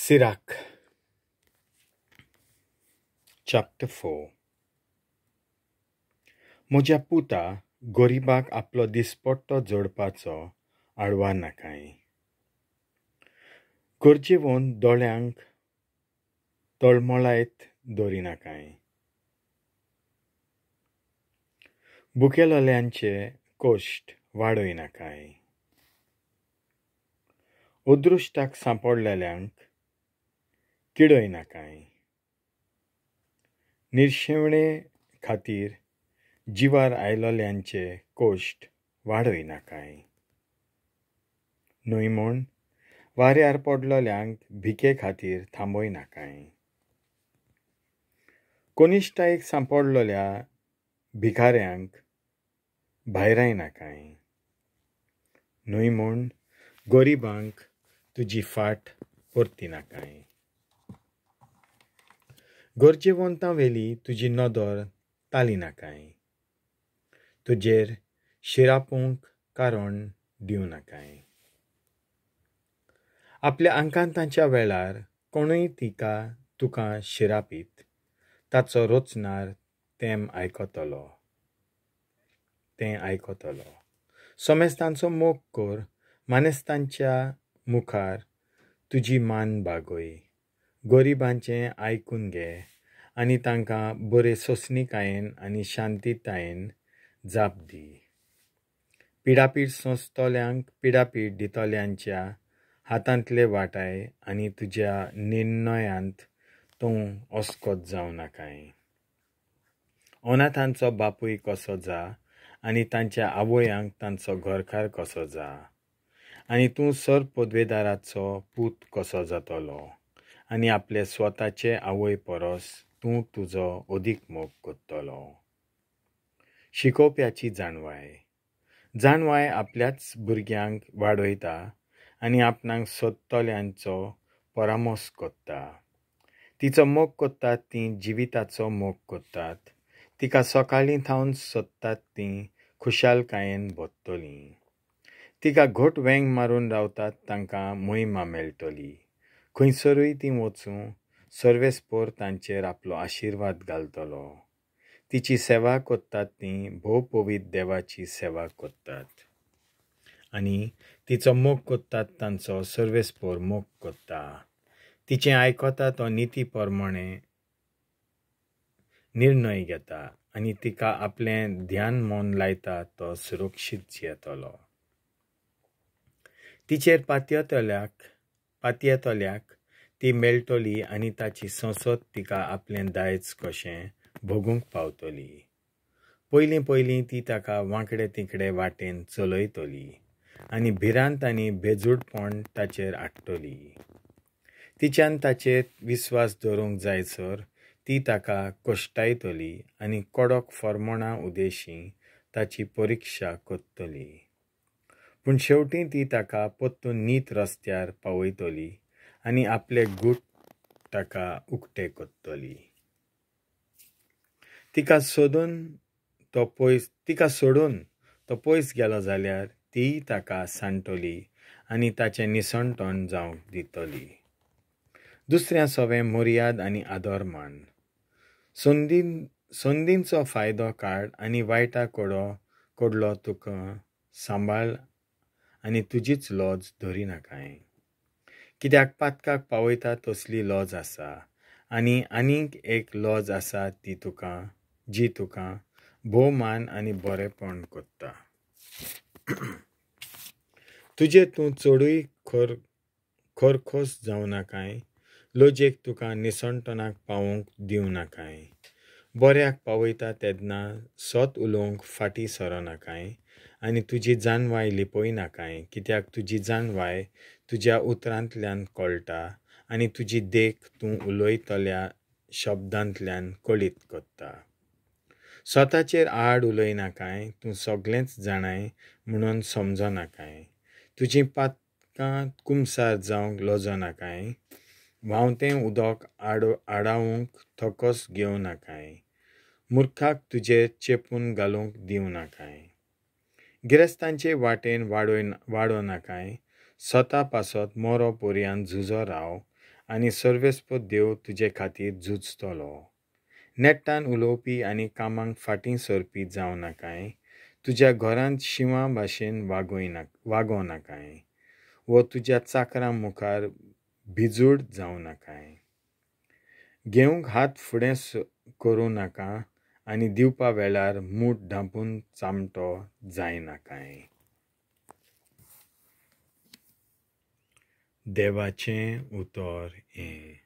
Sirach chapter 4. म्हज्या पुता, गरिबाक आपलो दिसपट्टो जोडपाचो आडवा नाकाय. गरजेवन दोळ्यांक तळमळायत दवरिनाकाय. भुकेलोल्यांचे कश्ट वाडयनाकाय. अदृश्टाक सांपडलेल्यांक किडयनाकाय. निर्शेवणे खातीर जिवार आयलोल्यांचे कश्ट वाडयनाकाय. न्हय म्हूण वाऱ्यार पडलोल्यांक भिके खातीर थांबयनाकाय. कनिश्ठायेक सांपडलोल्या भिकाऱ्यांक भायरायनाकाय. न्हय म्हूण गरिबांक तुजी फाट परतिनाकाय. गरजेवंतां वेली तुजी नदर तालिनाकाय. तुजेर शिरापूंक कारण दिवं नाकाय. आपल्या आंकांतांच्या वेळार कोणूय तिका तुका शिरापीत ताचो रचणार तें आयकतलो. समेस्तांचो मोग कर, मानेस्तांच्या मुखार तुजी मान बागय. गरिबांचें आयकून घे आनी तांकां बरे सोंसणीकायेन आनी शांतीतायेन जाप दी. पिडापीड सोंसतल्यांक पिडापीड दितल्यांच्या हातांतले वाटाय आनी तुज्या निर्णयांत तूं अस्कत जावं नाकाय. अनाथांचो बापूय कसो जा आनी तांच्या आवयांक तांचो घरकार कसो जा, आनी तूं सर पदवेदाराचो पूत कसो जातलो आनी आपले स्वताचे आवय परस तूं तुजो अदीक मोग करतलो. शिकोवप्याची जाणवाय. जाणवाय आपल्याच भुरग्यांक वाडयता आनी आपणाक सोदतल्यांचो परामर्श करता. तिचो मोग करतात तीं जिविताचो मोग करतात. तिका सकाळीं थावन सोदतात तीं खुशालकायेन भरतलीं. तिका घट वेंग मारून रावतात तांकां महिमा मेळटली. खंयसरूय तीं वचूं सर्वेस्पोर तांचेर आपलो आशिर्वाद घालतलो. तिची सेवा करतात तीं भोव पवित्र देवाची सेवा करतात आनी तिचो मोग करतात तांचो सर्वेस्पोर मोग करता. तिचें आयकता तो निती प्रमाणे निर्णय घेता आनी तिका आपलें ध्यान मन लायता तो सुरक्षीत जियेतलो. तिचेर पातयेतल्याक ती मेळटली आनी ताची संसद तिका आपलें दायज कशें भोगूंक पावतली. पयलीं पयलीं ती ताका वांकडे तिकडे वाटेन चलयतली आनी भिरांत आनी बेजूडपण ताचेर हाडटली. तिच्यान ताचेर विस्वास दवरूंक जायसर ती ताका कश्टायतली आनी कडक फर्मणां उदेशी ताची परिक्षा करतली. पूण शेवटी ती ताका परतून नीत रस्त्यार पावयतली आनी आपले गूट ताका उक्ते करतली. तिका सोडून तो पयस गेलो जाल्यार तीय ताका सांडटली आनी ताचें निसणटण जावंक दितली. दुसऱ्या सवें मर्याद आनी आदर मान. संदींचो फायदो काड आनी वायटा कडलो तुका सांबाळ आनी तुजीच लज धरिनाकाय. कित्याक पातकाक पावयता तसली लज आसा आनी आनीक एक लज आसा ती तुका जी तुका भोवमान आनी बरेपण करता. तुजेर तूं चडूय खरखोस जावं नाकाय. लजेक तुका निसणटणाक पावोवंक दिवं नाकाय. बऱ्याक पावयता तेन्ना सत उलोवंक फाटीं सरनाकाय आनी तुजी जाणवाय लिपयनाकाय. कित्याक तुजी जाणवाय तुज्या उतरांतल्यान कळटा आनी तुजी देख तूं उलयतल्या शब्दांतल्यान कळीत करता. स्वताचेर आड उलयनाकाय. तूं सगळेंच जाणाय म्हणून समजनाकाय. तुजीं पातकां कुमसार जावंक लजनाकाय. व्हांवतें उदक आडावंक थकस घेवं नाकाय. मुर्खाक तुजेर चेपून घालूंक दिवं नाकाय. गिरेस्तांचे वाटेन वाडोवं नाकाय. स्वता पासत मोरो पर्यान झुजो राव आनी सर्वेस्पर देव तुजे खातीर झुजतलो. नेट्टान उलोवपी आनी कामांक फाटीं सरपी जावं नाकाय. तुज्या घरांत शिंवा भाशेन वागों नाकाय वो तुज्या चाकरां मुखार भिजूड जावं नाकाय. घेवंक हात फुडें करूं नाका आनी दिवपा वेळार मूठ धांपून चामटो जायनाकाय. देवाचें उतर हें.